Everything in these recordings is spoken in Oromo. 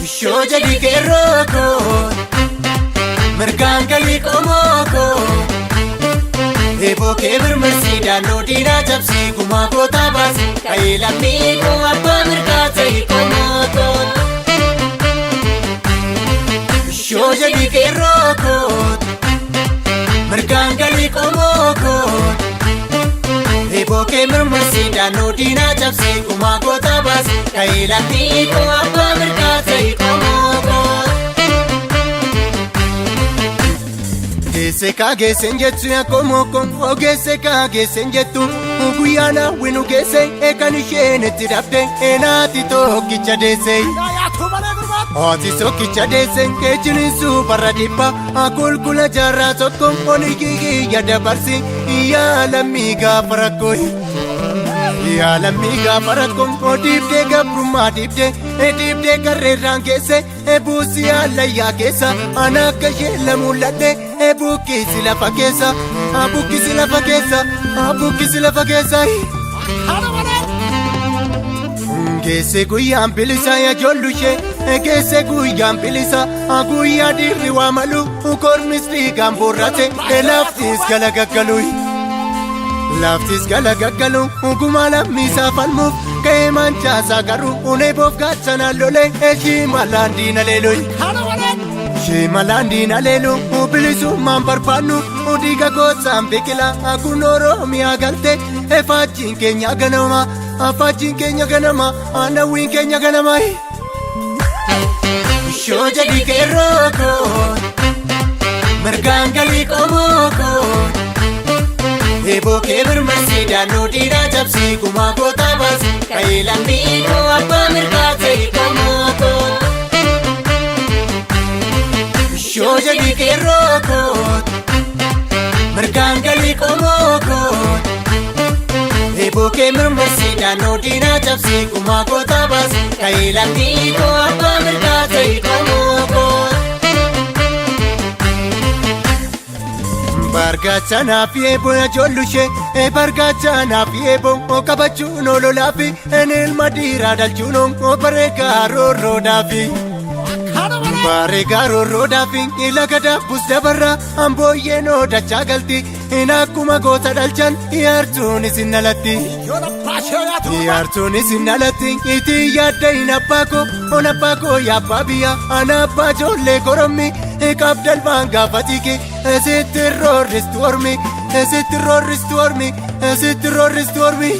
Ishoo jedhi qeerroo koo, mirgaan galii qomoo koo, eeboo kee birmarsii, daannoo diinaa cabsii, gumaa gootaa baasi, ka'ee lammii koo, abbaa mirgaa ta'i qomoo koo. Ishoo jedhi qeerroo koo, mirgaan galii qomoo koo, eeboo kee mirmarsii, daannoo diinaa cabsii, gumaa gootaa baasi, ka'ee lammii koo, abbaa mirgaa ta'i qomoo koo. Geesse kaa geessen jettu yaa qomoo koo, geesse kaa geessen jettu, guyyaa naawwinu geesse kan isheen itti dhabde naati tokkicha deesse. Haati tokkicha deesse geejjinisu barra dhibba qulqulla jaarraa tokko onigii dabarsi, yaa lammii gaafa rakkoo. Yaa lammii gaafa rakkoo, dhiibdee gabrummaa, dhiibdee dhiibdee karreerraan geesse, buusii hallayyaa keessa ana akka ishee lamuulladhe, buqqisi lafa keessa, buqqisi lafa keessa, buqqisi lafa keessa. Geesse guyyaan bilisa yaa ijoollu ishee, geesse guyyaan bilisa, guyyaa dhiirri waa malu, kormis dhiigaan boorrate, laftis galagaggalu. Laftis galagaggalu, gumaa lammiisaa falmuuf ka'ee manchaasaa garuu unee boof gaachanaan lolee shimalaan diina leeloyi. Shimalaan diina leelu, bilisummaan barbaannu dhiiga gootaan biqila, kun Oromiyaa galte, faajjiin keenya ganama, faajjiin keenya ganama, hawwiin keenya ganama. Ishoo jedhi qeerroo koo, mirgaan galii qomoo koo, eeboo kee birmarsii, daannoo diinaa cabsii, gumaa gootaa baasi, ka'ee lammii koo, abbaa mirgaa ta'i qomoo koo. Ishoo jedhi qeerroo koo, mirgaan galii qomoo koo, eeboo kee mirmarsii, daannoo diinaa cabsii, gumaa gootaa baasi, ka'ee lammii koo, abbaa mirgaa ta'i qomoo koo. Bargaachanaa fi eeboo ijoollu ishee, bargaachanaa fi eeboo qabachuun ololaa fi ilma dhiiraa dhalchuun bareegaa roorroodhaa fi. Bareegaa roorroodhaa fi laga daabbus dabarra ambooyyeen oodachaa galti, akkuma goota dhalchan yaartuun isin alatti. Yaartuun isin alatti itti yaadda hin abbaa koo, on abbaa koo, yaabbaa biyya ana abbaa ijoollee korommi qabdalbaan gaafa tiiki, sitti roorristu ormi, sitti roorristu ormi, sitti roorristu ormi.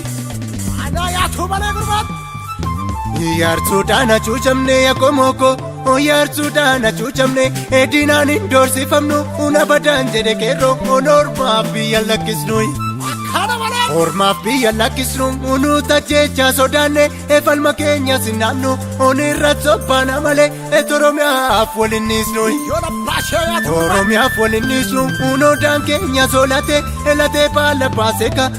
Yaartuudhaan hacuucamne yaa qomoo koo, yaartuudhaan hacuucamne, diinaan hin doorsifamnu, una badaan jedhe qeerroo, ormaaf biyya lakkisnu. Ormaaf biyya lakkisnu, nu tajjeechaa sodaanne, falma keenya sinnaamnu, onirra sobbaana malee Oromiyaaf waliin dhiisnu. Oromiyaaf waliin dhiisnu, unoodaan keenya solate latee baala baaseka,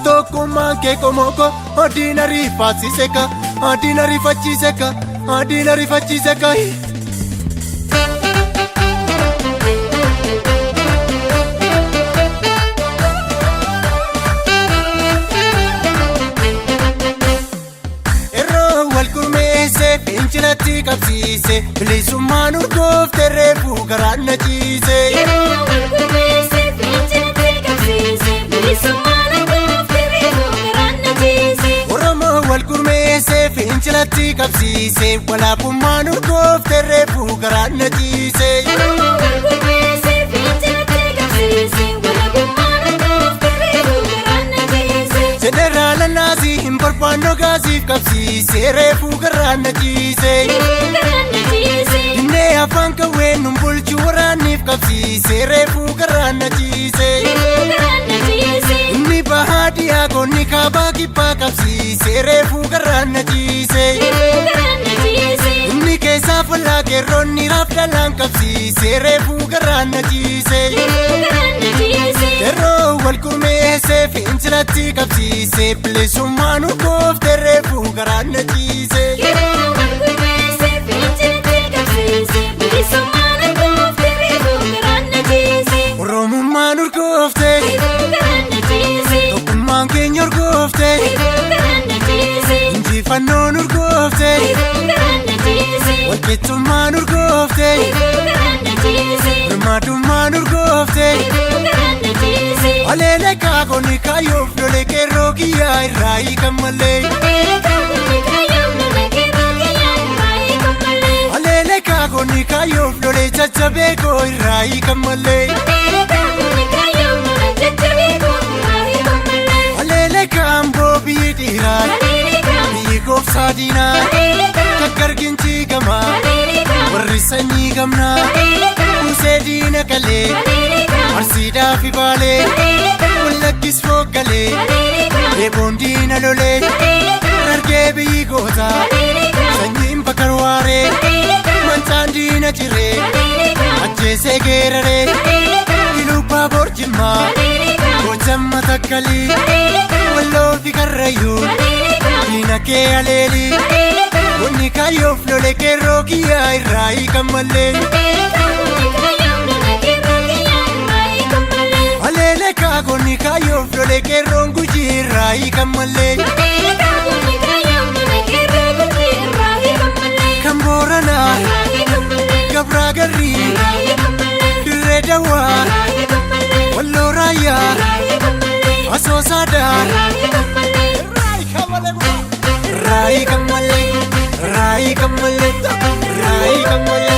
tokkummaan kee qomoo koo diina rifaasiseka, diina rifachiiseka, diina rifachiiseka. Yeroo wal gurmeesse fincilatti qabsiise, bilisummaan urgoofte, reefuu garaan na ciise. Yeroo wal gurmeesse fincilatti qabsiise, bilisummaan urgoofte, reefuu garaan na ciise. Oromoo wal gurmeesse fincilatti qabsiise, walaabummaan urgoofte, reefuu garaan na ciise. Oromoo wal gurmeesse fincilatti qabsiise, walabummaan urgoofte, reefuu garaan na ciise. Jeneraala naasii hin barbaannu gaasiif qabsiise, reefuu garaan na ciise. Reefuu garaan na ciise. Dinnee afaan qawwee nun bulchu waraanniif qabsiise, reefuu garaan na ciise. Reefuu garaan na ciise. Inni bahaa dhiyaa goonni kaabaa kibbaa qabsiise, reefuu garaan na ciise. Reefuu garaan na ciise. Qeerroonni raaf dhalaan qabsiisee reefuu garaan na ciise. Qeerroo wal gurmeessee fincilatti qabsiisee bilisummaan urgoofte reefuu garaan na ciise. Oromummaan urgoofte, tokkummaan keenya urgoofte, injifannoon urgoofte, walqixxummaan urgoofte, birmaadummaan urgoofte. Aleele kaakonni kaayyoof lole qeerroo kiyyaa irraa hiikan malee. Aleele kaakonni kaayyoof lole jajjabee koo irraa hiikan malee. Aleele kaamboo biyyi dhiiraa, biyyi gooftaa diinaa, takkarginchii gamaa, warri sanyii gamnaa, Musee diina qalee, Arsiidaa fi Baalee, Wallaggis fooggalee, Eeboon diina lolee, Harargee biyyi gootaa, sanyiin bakar waaree, Mancaan diina ciree, ajjeesee geeraree, Ilubbaa Boorjimmaa, Gojamma Takkalii, Walloo fi Karrayyuu, diina kee aleelii, Wanni kaayyoof lole qeerroo kiyyaa irraa hiikan malee. Aleele kaakonni kaayyoof lole qeerroon Gujii irraa hiikan malee. Kan Booranaa, Gabraa Garrii, Dirree Dawaa, Walloo Raayyaa, Asoosaa Daar. Irraa hiikan malee, irraa hiikan malee, irraa hiikan malee.